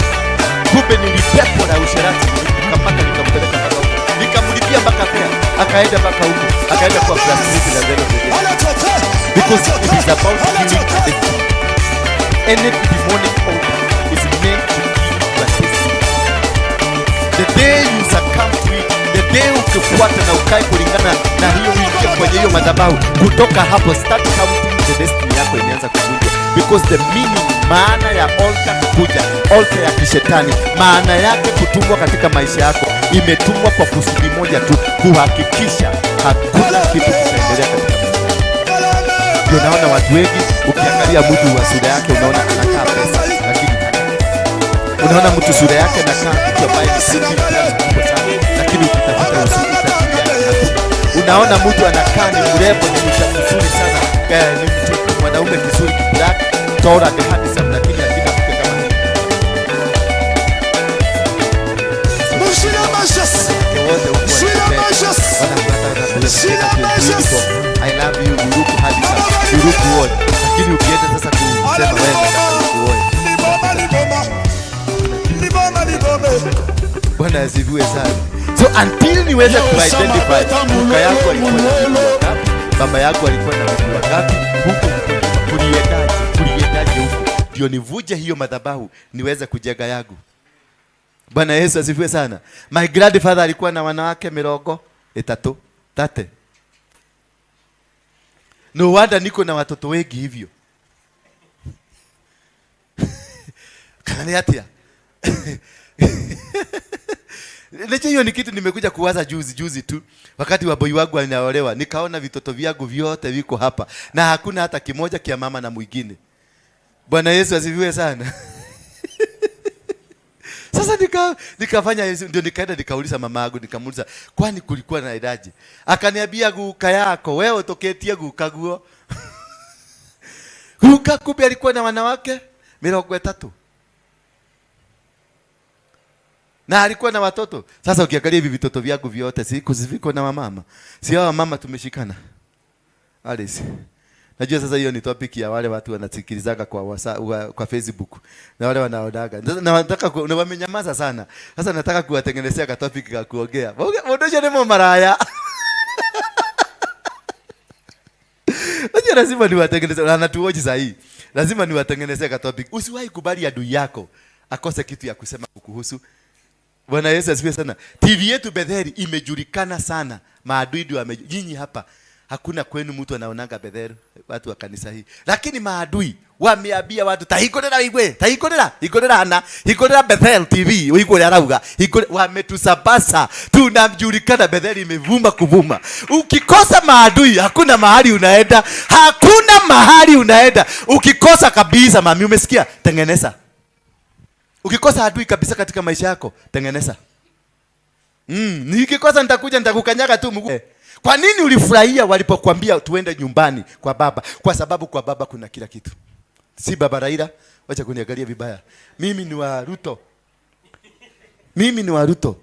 Kumbe ni pepo la usherati likamkamata likampeleka mpaka huko, likamlipia mpaka fare, akaenda mpaka huko, akaenda kuwa frustrated at the end of the day because it is about killing a destiny. Any demonic altar is meant to kill your destiny. The day you succumb to it, the day ukifuata na ukae kulingana na hiyo, uingie kwenye hiyo madhabahu, kutoka hapo start counting the destiny yako imeanza kuvunjwa, because the meaning, maana ya altar kukuja Altar ya kishetani, maana yake kutumwa katika maisha yako, imetumwa kwa kusudi moja tu, kuhakikisha hakuna kitu kitaendelea katika maisha yako. Ndio naona watu wengi, ukiangalia mtu wa sura yake unaona anakaa pesa, lakini unaona mtu sura yake anakaa mtu ambaye ni tajiri kiasi kikubwa sana, lakini ukitafuta utajiri yake hakuna. Unaona mtu anakaa ni mrembo, ni mtu mzuri sana, ni mtu mwanaume vizuri, black, tall and handsome, lakini hakina mke kama hii. Wote huku wanakupenda, I love you, you look handsome, you look good. Lakini ukienda sasa kusema wewe nataka nikuoe. Bwana asifiwe sana. So until niweze kuidentify guka yako alikuwa na bibi wangapi, baba yako alikuwa na bibi wangapi, huko kuliendaje, kuliendaje huko, ndio nivuje hiyo madhabahu niweze kujenga yangu. Bwana Yesu asifiwe sana. My grandfather alikuwa na wanawake 30, 30. No wonder niko na watoto wengi hivyo. Kana ni atia? Leche hiyo ni kitu nimekuja kuwaza juzi juzi tu, wakati wa boy wangu anaolewa, nikaona vitoto vyangu vyote viko hapa na hakuna hata kimoja kia mama na mwingine. Bwana Yesu asifiwe sana. Sasa nikafanya ndio nikaenda nikauliza mama yangu, nikamuuliza kwani kulikuwa na idaji? Akaniambia guka yako wewe utoketie guka guo. Guka kumbe alikuwa na wanawake 30. Na alikuwa na watoto. Sasa ukiangalia hivi vitoto vyangu vyote si viko na wamama. Si hawa mama tumeshikana. Alice. Najua sasa hiyo ni topic ya wale watu wanasikilizaga kwa kwa Facebook na wale wanaonaga. Na nataka na wamenyamaza sana. Sasa nataka kuwatengenezea ka topic ka kuongea. Mwondoshe ni maraya. Najua lazima niwatengenezee, na natuoji sahi. Lazima niwatengenezee ka topic. Usiwahi kubali adui yako akose kitu ya kusema kukuhusu. Bwana Yesu asifiwe sana. TV yetu Betheli imejulikana sana. Maadui ndio nyinyi hapa hakuna kwenu mtu anaonanga Betheli, watu wa kanisa hii. Lakini maadui wameambia watu tahikorera igwe, tahikorera, hikorera ana, hikorera Bethel TV, uigwe arauga. Hikore, wametusabasa. Tunajulikana Betheli imevuma kuvuma. Ukikosa maadui hakuna mahali unaenda, hakuna mahali unaenda. Ukikosa kabisa mami, umesikia? Tengeneza. Ukikosa adui kabisa katika maisha yako, tengeneza. Nikikosa nitakuja nitakukanyaga tu mguu. Kwa nini ulifurahia walipokuambia tuende nyumbani kwa baba? Kwa sababu kwa baba kuna kila kitu. Si baba Raila, wacha kuniangalia vibaya. Mimi ni wa Ruto. Mimi ni wa Ruto.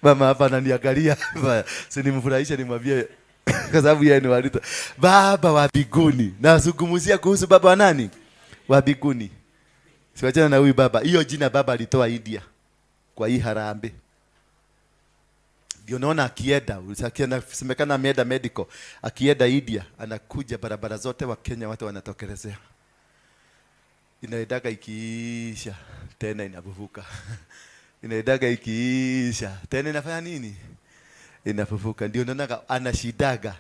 Mama hapa ananiangalia vibaya. Si nimfurahishe nimwambie kwa sababu yeye ni wa Ruto. Baba wa mbinguni. Nazungumzia kuhusu baba wa nani? Wa mbinguni. Siwachana na huyu baba. Hiyo jina baba alitoa India kwa hii harambee. Ndio naona akienda, semekana ameenda medical, akienda India anakuja barabara zote wa Kenya watu wanatokelezea. Inaendaga ikiisha tena inafufuka. Inaendaga ikiisha tena inafanya nini? Inafufuka. Ndio naona anashidaga.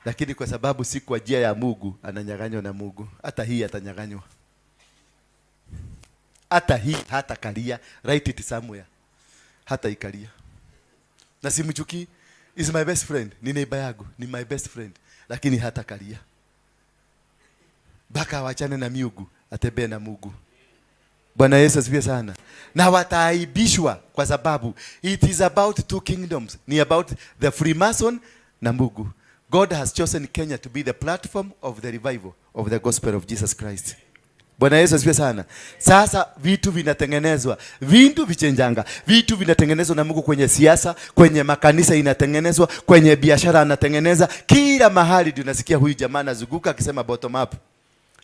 Lakini kwa sababu si kwa njia ya Mungu, ananyang'anywa na Mungu. Hata hii atanyang'anywa. Hata hii hata kalia, write it somewhere. Hata ikalia. Na simchuki, is my best friend, ni neighbor yangu, ni my best friend, lakini hata kalia. Baka awachane na miungu, atembee na Mungu. Bwana Yesu asifiwe sana. Na wataaibishwa kwa sababu it is about two kingdoms. Ni about the Freemason na Mungu. God has chosen Kenya to be the platform of the revival of the gospel of Jesus Christ. Bwana Yesu asifiwe sana. Sasa vitu vinatengenezwa, vitu vichenjanga, vitu vinatengenezwa na Mungu kwenye siasa, kwenye makanisa inatengenezwa, kwenye biashara anatengeneza, kila mahali ndio nasikia huyu jamaa anazunguka akisema bottom up.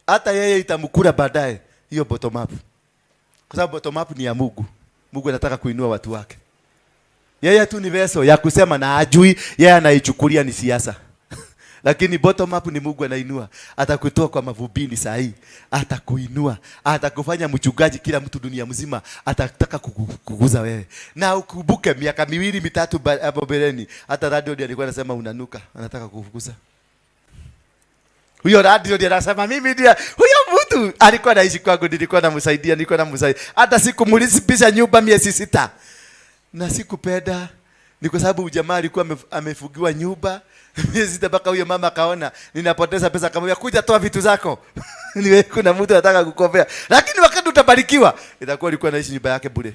Hata yeye itamkula baadaye hiyo bottom up. Kwa sababu bottom up ni ya Mungu. Mungu anataka kuinua watu wake. Yeye tu ni veso ya kusema na ajui, yeye anaichukulia ni siasa. Lakini bottom up ni Mungu anainua. Atakutoa kwa mavumbini saa hii, atakuinua, atakufanya mchungaji kila mtu dunia mzima atataka kukuguza wewe. Na ukumbuke miaka 2 3 hapo mbeleni, hata radio ndio alikuwa anasema unanuka, anataka kukuguza. Huyo radio ndiye anasema mimi ndiye huyo mtu alikuwa anaishi kwangu, nilikuwa namsaidia, nilikuwa namsaidia. Hata sikumlipisha nyumba miezi 6. Na sikupenda ni kwa sababu jamaa alikuwa amefugiwa nyumba miezi 6 mpaka huyo mama akaona ninapoteza pesa, akamwambia, "Kuja toa vitu zako." Ni kuna mtu anataka kukopea. Lakini wakati utabarikiwa, itakuwa alikuwa anaishi nyumba yake bure.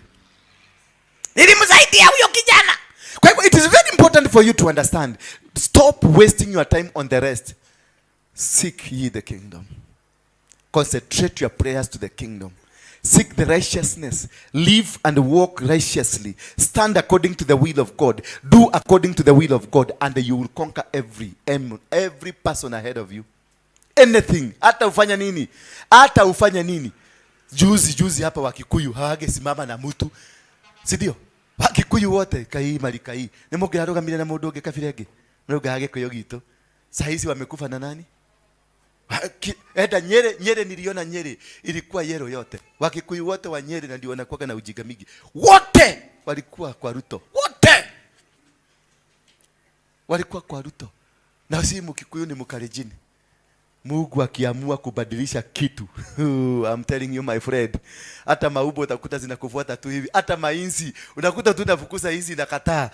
Nilimsaidia huyo kijana. Kwa hivyo it is very important for you to understand. Stop wasting your time on the rest. Seek ye the kingdom. Concentrate your prayers to the kingdom. Seek the righteousness. Live and walk righteously. Stand according to the will of God. Do according to the will of God, and you will conquer every person ahead of you. Anything. Hata ufanya nini? Hata ufanya nini? Juzi juzi hapa Wakikuyu hawagesimama na mtu. Si ndio? Wakikuyu wote kai mali kai. Nĩ mũngĩrarũgamire na mũndũ ũngĩ kabira ĩngĩ. Mũrauga Gĩkũyũ gitũ. Saa hizi wamekufa na nani? Enda Nyeri, Nyeri niliona Nyeri ilikuwa yellow yote. Wakikuyu wote wa Nyeri na ndio wanakuwa na ujinga mingi. Wote walikuwa kwa Ruto. Wote walikuwa kwa Ruto. Na si Mkikuyu, ni Mkalenjin. Mungu akiamua kubadilisha kitu, I'm telling you, my friend, hata maubo utakuta zinakufuata tu hivi, hata mainzi unakuta tu unafukuza hizi inakataa.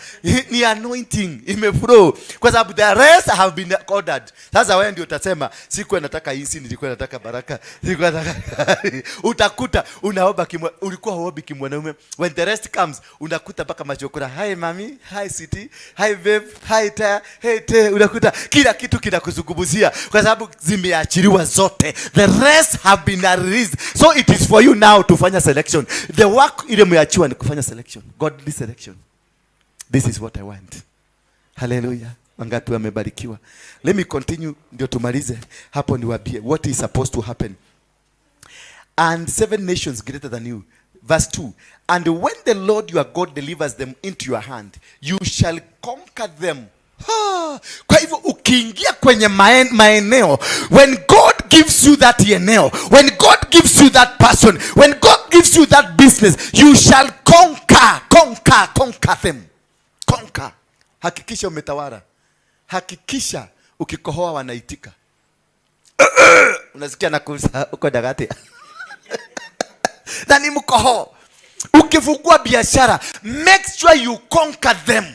Ni anointing imeflow, kwa sababu the rest have been ordered. Sasa wewe ndio utasema, "Sikuwa nataka hizi, nilikuwa nataka baraka, sikuwa nataka." Utakuta unaomba kimwa, ulikuwa huombi kimwanaume. When the rest comes, unakuta mpaka machokora, "Hi mami, hi city, hi babe, hi ta, hey te," unakuta kila kitu kinakuzungumzia kwa sababu zimeachiliwa zote. The rest have been released. So it is for you now to fanya selection. The work ile mmeachiwa ni kufanya selection, godly selection. This is what I want. Haleluya. Wangapi wamebarikiwa? Let me continue ndio tumalize hapo, niwaambie what is supposed to happen. And seven nations greater than you. Verse 2. And when the Lord your God delivers them into your hand, you shall conquer them. Ha! Kwa hivyo ukiingia kwenye maeneo, when God gives you that eneo, when God gives you that person, when God gives you that business, you shall conquer, conquer, conquer them. Conquer. Hakikisha umetawala. Hakikisha ukikohoa wanaitika. Unasikia nakusa uko dagati na ni mkoho. Ukifungua biashara, make sure you conquer them.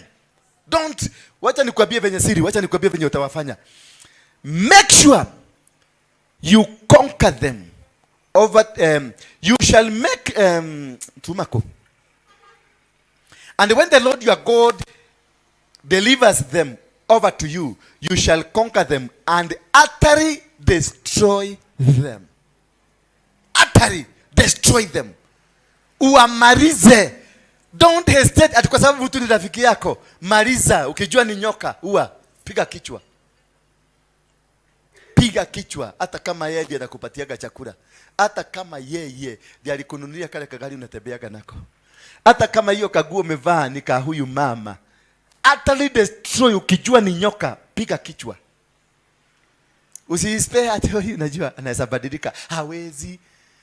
Don't, wacha nikwambie venye siri, wacha nikwambie venye utawafanya. Make sure you conquer them over you shall make tumako. And when the Lord your God delivers them over to you, you shall conquer them and utterly destroy them. Utterly destroy them. Uwamalize. Don't hesitate ati kwa sababu mtu ni rafiki yako. Maliza. Ukijua ni nyoka, ua, piga kichwa. Piga kichwa hata kama yeye ndiye anakupatiaga chakula, hata kama yeye ndiye alikununulia kale kagari unatembeaga nako, hata kama hiyo kaguo umevaa ni ka huyu mama. Utterly destroy. Ukijua ni nyoka, piga kichwa. Usispare ati huyu unajua anaweza badilika. Hawezi.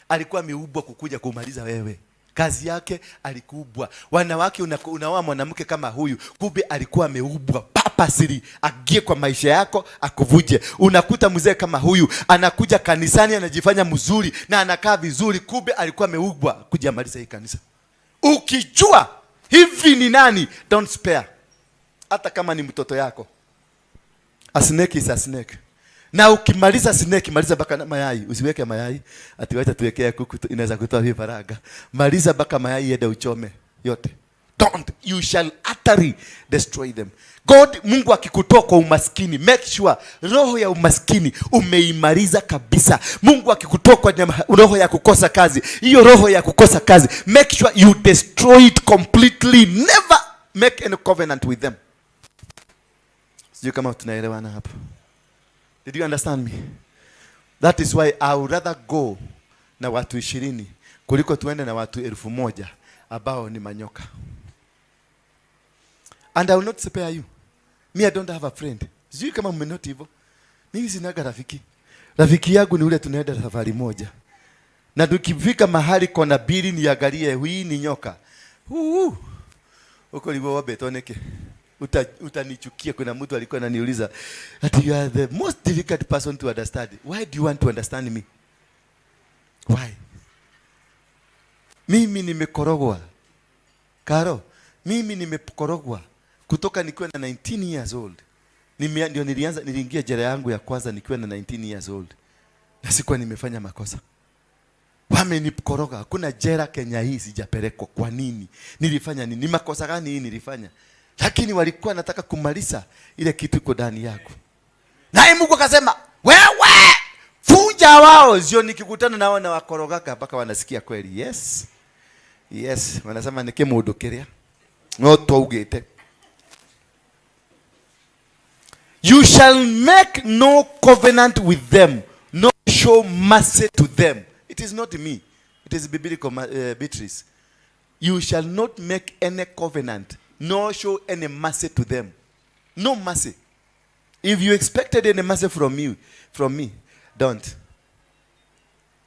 Alikuwa ameumbwa kukuja kumaliza wewe. Kazi yake alikuubwa. Wanawake, unaoa mwanamke kama huyu, kumbe alikuwa ameumbwa purposely agie kwa maisha yako akuvuje. Unakuta mzee kama huyu anakuja kanisani anajifanya mzuri na anakaa vizuri, kumbe alikuwa ameumbwa kuja amaliza hii kanisa. Ukijua hivi ni nani, don't spare, hata kama ni mtoto yako. A snake is a snake. Na ukimaliza snake, maliza mpaka na mayai. Usiweke mayai ati wacha tuwekee kuku inaweza kutoa vifaranga. Maliza mpaka mayai, ende uchome yote. Don't, you shall utterly destroy them. God, Mungu akikutoa kwa umaskini, make sure roho ya umaskini umeimaliza kabisa. Mungu akikutoa kwa roho ya kukosa kazi, hiyo roho ya kukosa kazi, make sure you destroy it completely. Never make any covenant with them. Sijui kama tunaelewana hapo. Did you understand me? That is why I would rather go na watu 20 kuliko tuende na watu 1000 ambao ni manyoka. And I will not spare you. Me, I don't have a friend. Sijui kama mmenote hivyo. Mimi sinaga rafiki. Rafiki yangu ni ule tunaenda safari moja. Na tukifika mahali kona mbili niangalie hii ni nyoka. Huu. Uko libo wabetwo niki? Utanichukia. Kuna mtu alikuwa ananiuliza that you are the most difficult person to understand. Why do you want to understand me? Why? Mimi nimekorogwa. Karo, mimi nimekorogwa kutoka nikiwa na 19 years old. Ndio nilianza, niliingia jela yangu ya kwanza nikiwa na 19 years old. Na sikuwa nimefanya makosa. Wamenikoroga. Hakuna jela Kenya hii sijapelekwa. Kwa nini? Nilifanya nini? Ni makosa gani hii nilifanya? Lakini walikuwa nataka kumaliza ile kitu iko ndani yako. Naye Mungu akasema, "Wewe vunja wao." Sio nikikutana nao na wakorogaka mpaka wanasikia kweli. Yes. Yes, wanasema ni kimundu kiria. No twaugite. You shall make no covenant with them, no show mercy to them. It is not me. It is biblical, Beatrice. You shall not make any covenant, nor show any mercy to them. No mercy. If you expected any mercy from me, don't.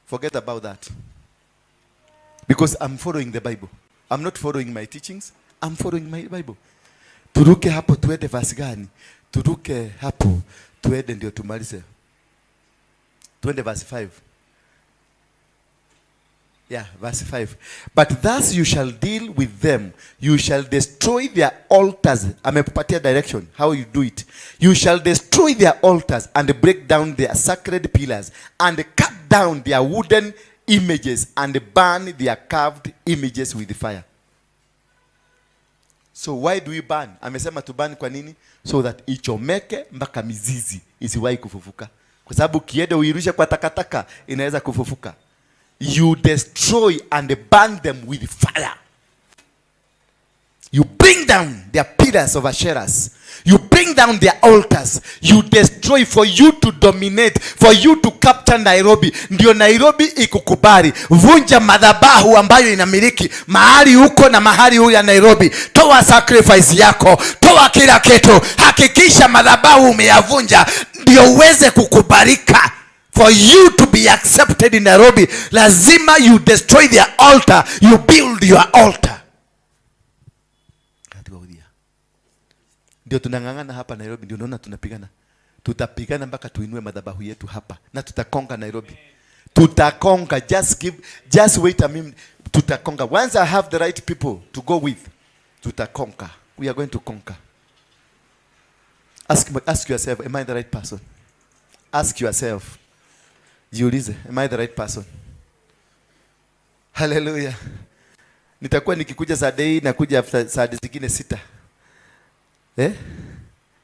Forget about that. Because I'm following the Bible. I'm not following my teachings. I'm following my Bible. Turuke hapo tuende verse gani? Turuke hapo tuende ndio tumalize. Tuende verse 5. Yeah, verse 5. But thus you shall deal with them. You shall destroy their altars. Amekupatia direction how you do it. You shall destroy their altars and break down their sacred pillars and cut down their wooden images and burn their carved images with fire. So why do we burn? Amesema tu burn kwa nini? So that ichomeke mpaka mizizi isiwahi kufufuka. Kwa sababu ukienda uirushe kwa takataka, inaweza kufufuka. You destroy and burn them with fire. You bring down their pillars of Asherahs. You bring down their altars. You destroy for you to dominate, for you to capture Nairobi. Ndio Nairobi ikukubali. Vunja madhabahu ambayo inamiliki mahali huko na mahali huko ya Nairobi. Toa sacrifice yako, toa kila kitu. Hakikisha madhabahu umeyavunja ndio uweze kukubalika. For you to be accepted in Nairobi, lazima you destroy their altar, you build your altar. Katika. Ndio tunang'ang'ana hapa Nairobi, ndio unaona tunapigana. Tutapigana mpaka tuinue madhabahu yetu hapa na tutaconquer Nairobi. Tutaconquer, just wait a minute. Tutaconquer. Once I have the right people to go with, tutaconquer. We are going to conquer. Ask yourself, am I the right person? Ask yourself. Jiulize, am I the right person? Hallelujah. Nitakuwa nikikuja Sunday na kuja after Sunday zingine 6. Eh?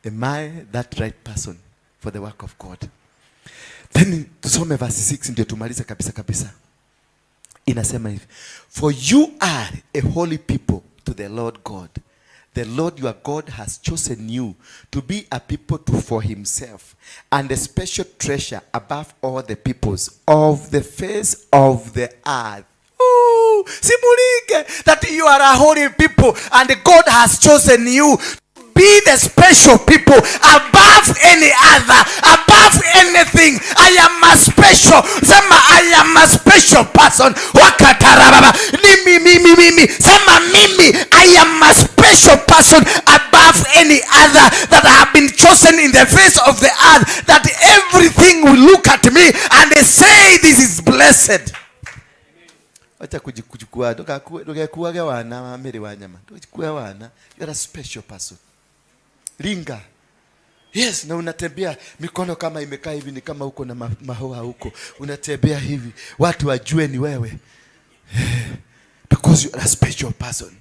Am I that right person for the work of God? Then tusome verse 6 ndio tumalize kabisa kabisa. Inasema hivi, for you are a holy people to the Lord God. The Lord your God has chosen you to be a people for himself and a special treasure above all the peoples of the face of the earth. Ooh, simulinge that you are a holy people and God has chosen you to be the special people above any other, above anything. I am a special. Sema, I am a special person. Wakatarababa. Mimi, mimi, mimi. Sema mimi, I am a special person above any other that have been chosen in the face of the earth, that everything will look at me and they say this is blessed. Wacha kujikujukua, ndugekuage wana wa mĩrĩ wa nyama, ndugakue wana. You are a special person. Ringa. Yes, na unatembea mikono kama imekaa hivi, ni kama uko na mahoa huko. Unatembea hivi, watu wajue ni wewe. Because you are a special person.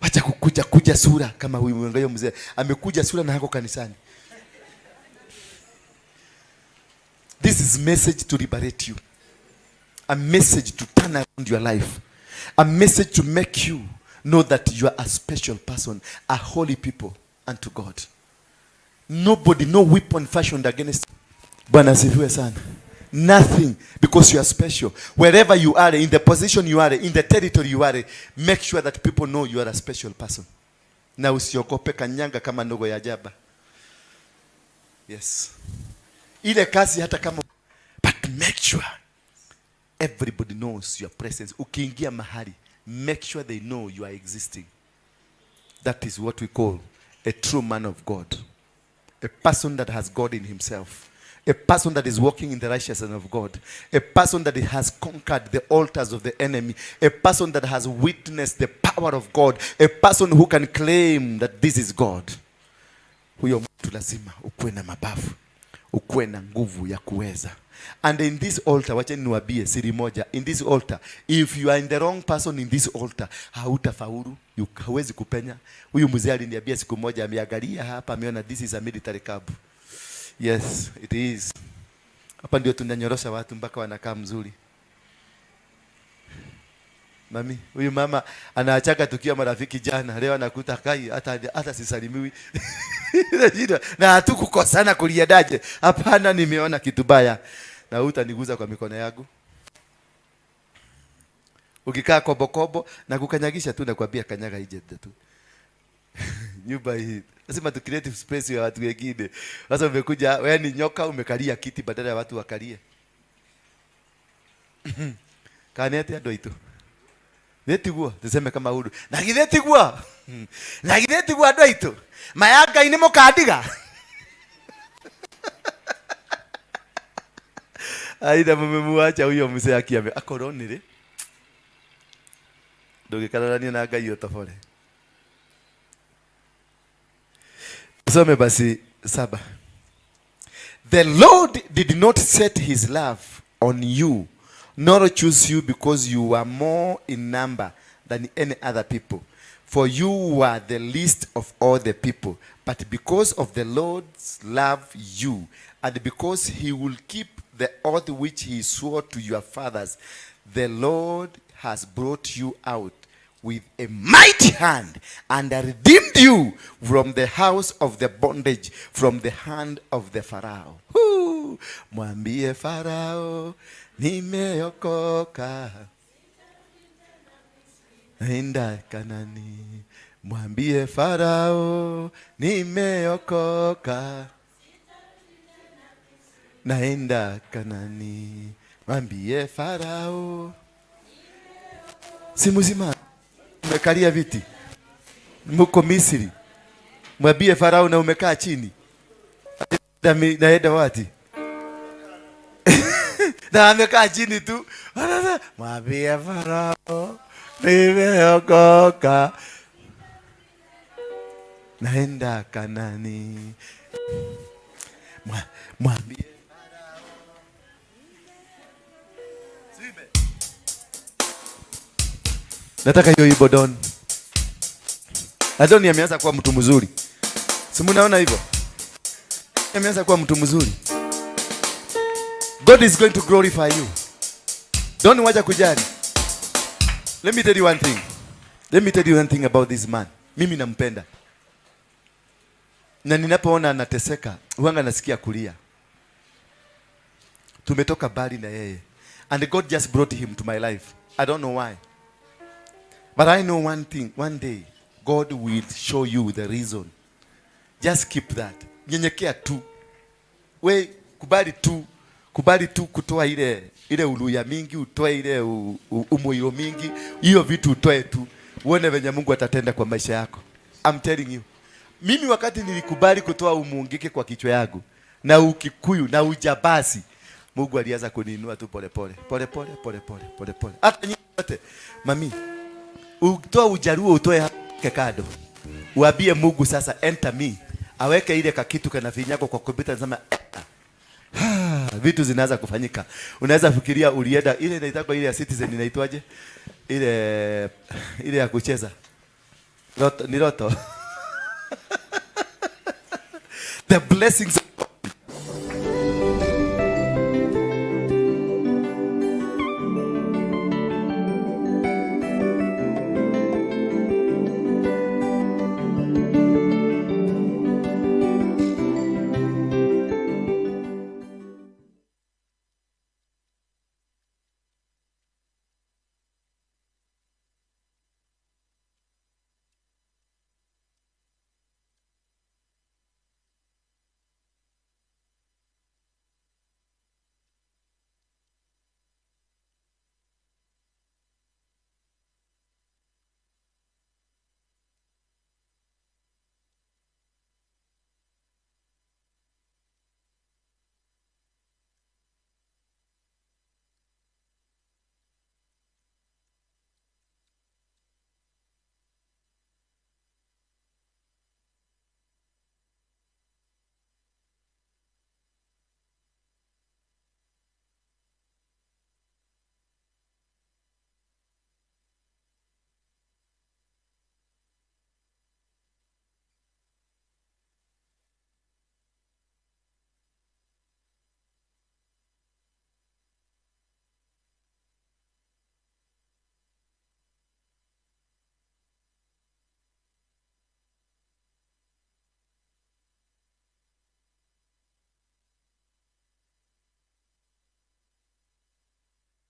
Wacha kukuja kuja sura kama huyu mwangaio mzee. Amekuja sura na hako kanisani. This is message to liberate you. A message to turn around your life. A message to make you know that you are a special person, a holy people unto God. Nobody, no weapon fashioned against. Bwana asifiwe sana. Nothing, because you are special. Wherever you are, in the position you are, in the territory you are, make sure that people know you are a special person. Na usiogope, kanyanga kama ndogo ya jaba. Yes. Ile kazi hata kama, but make sure everybody knows your presence. Ukiingia mahali, make sure they know you are existing. That is what we call A true man of God, a person that has God in himself, a person that is walking in the righteousness of God, a person that has conquered the altars of the enemy, a person that has witnessed the power of God, a person who can claim that this is God. Huyo mtu lazima ukuwe na mabavu, ukuwe na nguvu ya kuweza. And in this altar, wacheni niwaambie siri moja. In this altar, if you are in the wrong person in this altar, hautafaulu, hauwezi kupenya. Huyu mzee aliniambia siku moja, ameangalia hapa, ameona this is a military camp. Yes, it is. Hapa ndio tunanyorosha watu mpaka wanakaa mzuri. Mami, huyu mama anaachaga tukiwa marafiki jana, leo anakuta kai hata sisalimiwi. Na hatukukosana kuliendaje? Hapana, nimeona kitu baya. Na hutaniguza kwa mikono yangu. Ukikaa kobokobo na kukanyagisha tu, nakwambia kanyaga ije tu. Nyumba hii lazima tu create space ya watu wengine. Sasa umekuja wewe ni nyoka, umekalia kiti badala ya watu wakalie. Kanete andũ aitũ nĩ tiguo tuseme kama uru na githĩ tiguo, na githĩ tiguo andũ aitũ maya Ngai nĩ mũkandiga aitha mũmemuacha huyo mzee akiame akorwo nĩrĩ ndũgĩkararania na Ngai ũtobore. Tusome basi 7. The Lord did not set his love on you, nor choose you because you were more in number than any other people. For you were the least of all the people. But because of the Lord's love you, and because he will keep the oath which he swore to your fathers, the Lord has brought you out with a mighty hand and redeemed you from the house of the bondage, from the hand of the Pharaoh. Huu, mwambie Farao nimeokoka, naenda Kanani. Mwambie Farao nimeokoka, naenda Kanani. Mwambie Farao. Si mzima umekalia viti, mko Misri, mwambie Farao na umekaa chini, naenda wapi? Na amekaa chini tu, mwambie Farao nimeokoka, naenda Kanani. Mwambie Farao. Nataka hiyo ibo Don. Na Don ameanza kuwa mtu mzuri. Si mnaona hivyo? Ameanza kuwa mtu mzuri. God is going to glorify you. Don, wacha kujali. Let me tell you one thing. Let me tell you one thing about this man. Mimi nampenda. Na ninapoona anateseka, huanga nasikia kulia. Tumetoka mbali na yeye. And God just brought him to my life. I don't know why. But I know one thing, one day God will show you the reason. Just keep that. Nyenyekea tu. We kubali tu. Kubali tu kutoa ile uluya mingi, utoe ile umoyo mingi, hiyo vitu utoe tu. Uone venye Mungu atatenda kwa maisha yako. I'm telling you. Mimi wakati nilikubali kutoa umungike kwa kichwa yangu na Ukikuyu na ujabasi, Mungu alianza kuniinua tu pole pole. Pole pole pole pole pole pole. Hata nyinyi wote, mami, utoa Ujaluo utoe kado. Uambie Mungu sasa enter me. Aweke ile kakitu kana vinyako kwa kompyuta, nasema vitu zinaanza kufanyika. Unaweza fikiria ulienda ile inaitwa ile ya Citizen inaitwaje? Ile ya kucheza. Roto, ni roto. The blessings of